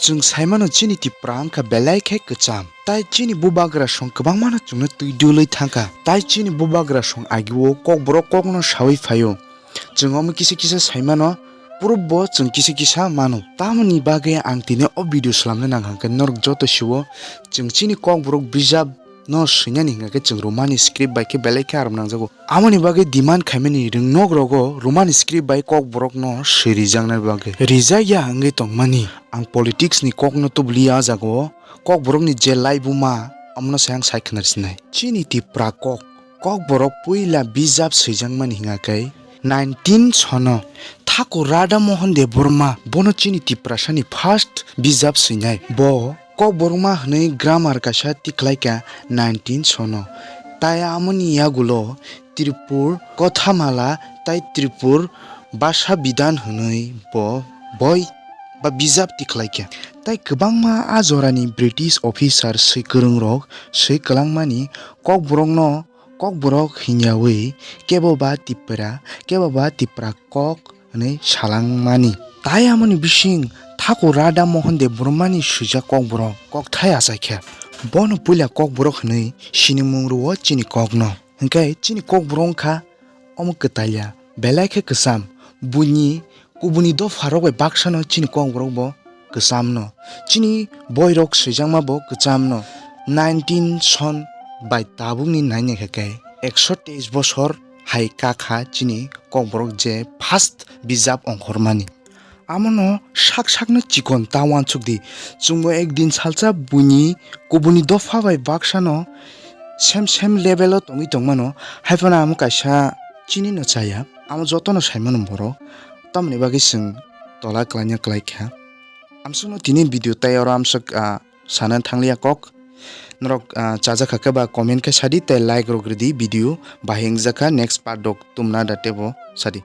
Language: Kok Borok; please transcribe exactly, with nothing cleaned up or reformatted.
Chwng saimano chini Tipra wngkha belai khe kwcham. Tai chini bubagra song kwbangmano chwngno twi dwlwi thangkha. Tai chini bubagra song agio kokborok kokno sawi phaio. Chwng omo kisa kisa saimano, proof bo chwng kisa kisa mano. Tamoni bagwi ang tini o video swlamna nang hwnkhe norok joto siwo chwng chini kokborok bijap no swinani hwnkha khe chwng Romani script bai khe belai khe arom nangjago. Amoni bagwi demand khaimani rwngnok rogo Romani script bai kokborok no swi rijaknai bagwi. Rijak ya wngwi tongmani. Ang politics ni kok no tubuli ya jago. Kokborok ni je laibuma amono se ang sai khwna sinai. Chini Tipra kok. Kokborok puila bijap swijakmani hwnkha khe nineteen sono Thakur Radha Mohan Debbarma, bono chini Tiprasani first bijap swinai. Bo Kokborokma hwnwi grammar kaisa tikhlaikha nineteen sono. Tai amoni yagulo Tripur Kothamala tai Tripur Bhasha Bidhan hwnwi bo boi ba bijap tikhlaikha. Tai kwbangma a jorani British officer swi kwrwngrok swi kwlangmani kokborokno kokborok hinyawi kebo ba Tipra, kebo ba Tipra kok hwnwi salangmani. Tai amoni bising Thakur Radha Mohan Debbarmani swijak kokborok kokthai achaikha. Bono puila kokborok hwnwi sinimung rwo chini kokno. Hwnkhe chini kokborok wngkha omo kwtalya, belai khe kwcham. Buini kubuni dopharok bai baksano chini kokborok bo kwchamno. Chini boirok swijakma bo kwchamno. Nineteen son bai tabukni naina khe khe ekso teis bosor hai kakha chini kokborok je first bijap ongkhormani. Amono sak sakno chikon ta uansuk di. Chwngbo ekdin salsa buini kubuni dopha bai baksano sem sem level o tongwi tongmano, haiphano amo kaisa chinino chaya. Amo jotono saimano borok. Tamoni bagwi chwng tola kwlaina kwlaikha. Amsukno tini video tei oro amsuk, ah, sana thangliya kok. Norok, ah, chajakha khe ba comment khe sadi tei like rok ridi video bahai wngjakha next part rok tumna da tebo sadi.